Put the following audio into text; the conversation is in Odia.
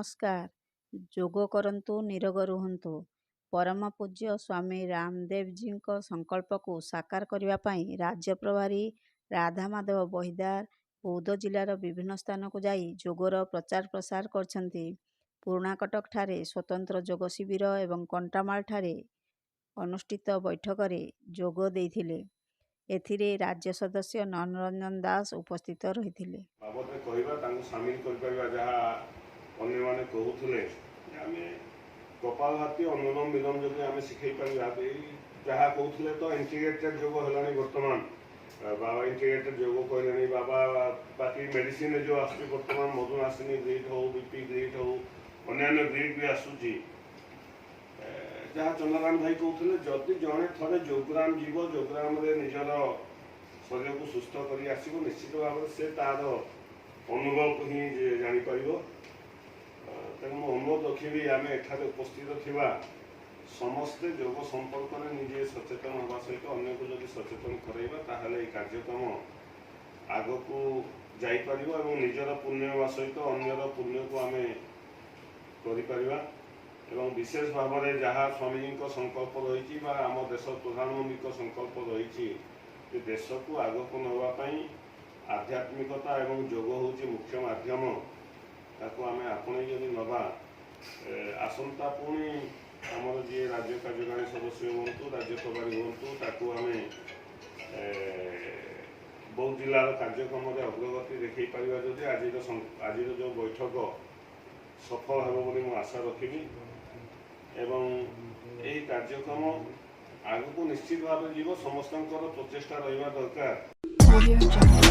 ନମସ୍କାର। ଯୋଗ କରନ୍ତୁ, ନିରୋଗ ରୁହନ୍ତୁ। ପରମ ପୂଜ୍ୟ ସ୍ୱାମୀ ରାମଦେବଜୀଙ୍କ ସଂକଳ୍ପକୁ ସାକାର କରିବା ପାଇଁ ରାଜ୍ୟ ପ୍ରଭାରୀ ରାଧାମାଧବ ବହିଦାର ବୌଦ୍ଧ ଜିଲ୍ଲାର ବିଭିନ୍ନ ସ୍ଥାନକୁ ଯାଇ ଯୋଗର ପ୍ରଚାର ପ୍ରସାର କରିଛନ୍ତି। ପୁରୁଣାକଟକଠାରେ ସ୍ୱତନ୍ତ୍ର ଯୋଗ ଶିବିର ଏବଂ କଣ୍ଟାମାଳଠାରେ ଅନୁଷ୍ଠିତ ବୈଠକରେ ଯୋଗ ଦେଇଥିଲେ। ଏଥିରେ ରାଜ୍ୟ ସଦସ୍ୟ ନୟନରଞ୍ଜନ ଦାସ ଉପସ୍ଥିତ ରହିଥିଲେ। ବାବଦରେ କହିବା, ତାଙ୍କୁ ସାମିଲ କରିପାରିବା। ଯାହା ଅନ୍ୟମାନେ କହୁଥିଲେ ଯେ ଆମେ କପାଳଭାତି, ଅନୁଲୋମ ବିଲୋମ ଯଦି ଆମେ ଶିଖେଇ ପାରିବା। ଏଇ ଯାହା କହୁଥିଲେ ତ ଇଣ୍ଟିଗ୍ରେଟେଡ୍ ଯୋଗ ହେଲାଣି ବର୍ତ୍ତମାନ, ବାବା ଇଣ୍ଟିଗ୍ରେଟେଡ୍ ଯୋଗ କହିଲେଣି ବାବା। ବାକି ମେଡିସିନରେ ଯେଉଁ ଆସୁଛି ବର୍ତ୍ତମାନ, ମଧୁନାଶିନୀ ଗ୍ରିଡ୍ ହଉ, ବିପି ଗ୍ରିଡ୍ ହଉ, ଅନ୍ୟାନ୍ୟ ଗ୍ରିଡ୍ ବି ଆସୁଛି। ଯାହା ଚନ୍ଦ୍ରରାମ ଭାଇ କହୁଥିଲେ, ଯଦି ଜଣେ ଥରେ ଯୋଗଗ୍ରାମ ଯିବ, ଯୋଗଗ୍ରାମରେ ନିଜର ଶରୀରକୁ ସୁସ୍ଥ କରି ଆସିବ, ନିଶ୍ଚିତ ଭାବରେ ସେ ତାର ଅନୁଭବ ହିଁ ଜାଣିପାରିବ। ତେଣୁ ମୁଁ ଅନୁରୋଧ ରଖିବି, ଆମେ ଏଠାରେ ଉପସ୍ଥିତ ଥିବା ସମସ୍ତେ ଯୋଗ ସମ୍ପର୍କରେ ନିଜେ ସଚେତନ ହେବା ସହିତ ଅନ୍ୟକୁ ଯଦି ସଚେତନ କରାଇବା, ତାହେଲେ ଏହି କାର୍ଯ୍ୟକ୍ରମ ଆଗକୁ ଯାଇପାରିବ ଏବଂ ନିଜର ପୁଣ୍ୟ ହେବା ସହିତ ଅନ୍ୟର ପୁଣ୍ୟକୁ ଆମେ କରିପାରିବା। ଏବଂ ବିଶେଷ ଭାବରେ ଯାହା ସ୍ୱାମୀଜୀଙ୍କ ସଂକଳ୍ପ ରହିଛି ବା ଆମ ଦେଶ ପ୍ରଧାନମନ୍ତ୍ରୀଙ୍କ ସଂକଳ୍ପ ରହିଛି ଯେ ଦେଶକୁ ଆଗକୁ ନେବା ପାଇଁ ଆଧ୍ୟାତ୍ମିକତା ଏବଂ ଯୋଗ ହେଉଛି ମୁଖ୍ୟ ମାଧ୍ୟମ, ତାକୁ ଆମେ ଆପଣେଇ ଯଦି ନେବା, ଆସନ୍ତା ପୁଣି ଆମର ଯିଏ ରାଜ୍ୟ କାର୍ଯ୍ୟକାରିଣୀ ସଦସ୍ୟ ହୁଅନ୍ତୁ, ରାଜ୍ୟ ପ୍ରଭାରୀ ହୁଅନ୍ତୁ, ତାକୁ ଆମେ ବୌଦ୍ଧ ଜିଲ୍ଲାର କାର୍ଯ୍ୟକ୍ରମରେ ଅଗ୍ରଗତି ଦେଖାଇ ପାରିବା ଯଦି, ଆଜିର ଯେଉଁ ବୈଠକ ସଫଳ ହେବ ବୋଲି ମୁଁ ଆଶା ରଖିବି ଏବଂ ଏହି କାର୍ଯ୍ୟକ୍ରମ ଆଗକୁ ନିଶ୍ଚିତ ଭାବରେ ଯିବ। ସମସ୍ତଙ୍କର ପ୍ରଚେଷ୍ଟା ରହିବା ଦରକାର। Audio Jungle.